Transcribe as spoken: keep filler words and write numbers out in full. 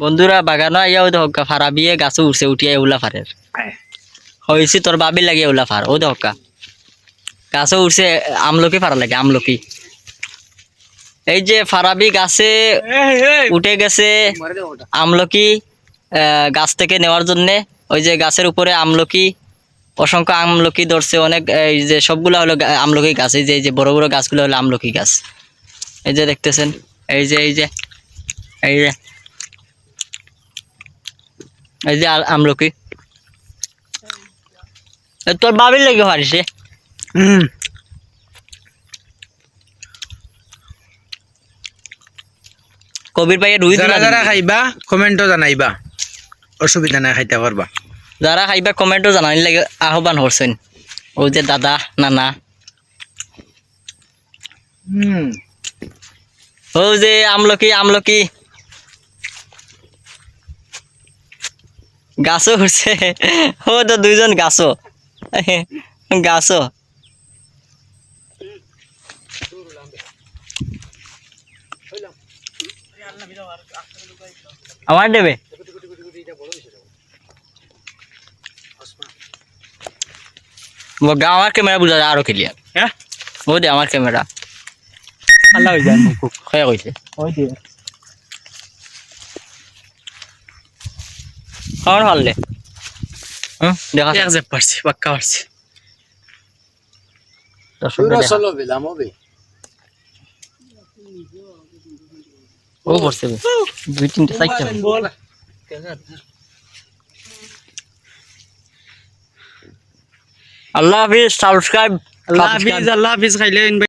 বন্ধুরা, বাগানো আইয়া অউ দেখউক্কা, ফারাবিয়ে গাছো উঠছে, উঠিয়া এগুলা ফারের। কইছি তোর ভাবির লাগি এগুলা ফার, অউ দেখউক্কা। গাছো উঠছে, আমলকি ফারা লাগে, আমলকি। এই যে ফারাবি গাছে উঠে গেছে আমলকি, আহ, গাছ থেকে নেওয়ার জন্যে। ওই যে গাছের উপরে আমলকি, অসংখ্য আমলকি ধরছে অনেক। এই যে সবগুলা হলো গা-, আমলকি গাছ। এই যে, এই যে বড় বড় গাছগুলো হলো আমলকি গাছ। এই যে দেখতেছেন, এই যে, এই যে, এই যে, এই যে আ-, আমলকি। এ, তোর ভাবির লাগি ফারিছে। হুম। কবির ভাইয়ে রুই যারা দিলা যারা দিবি। খাইবা, comment-ও জানাইবা, অসুবিধা নাই, খাইতা পারবা। যারা খাইবা, comment-ও জানানির লাগি আহ্বান করছইন। অউ যে দাদা, নানা। হুম। অউ যে আমলকি, আমলকি। গাছো উঠছে। অউ তো দুইজন গাছো। গাছো। আমার দেবে। ও গা-, আমার camera বুঝা যায় আরো clear। হ্যাঁ? অউ দে আমার camera। আল্লাহ হয়ে যায়, মুখ। হয়ে গেছে। ওই দে। কখন ফারলে? হুম, দেখা এক যাক। জেপ পারছি, পাক্কা পারছি। দর্শকরা পুরো দেখা। ষোলো পেলাম হবে। ও পড়ছে বে। দুই তিনটা, চারটা। বল। আল্লাহ হাফিজ, subscribe, আল্লাহ হাফিজ, subscribe। আল্লাহ হাফিজ, খাইলে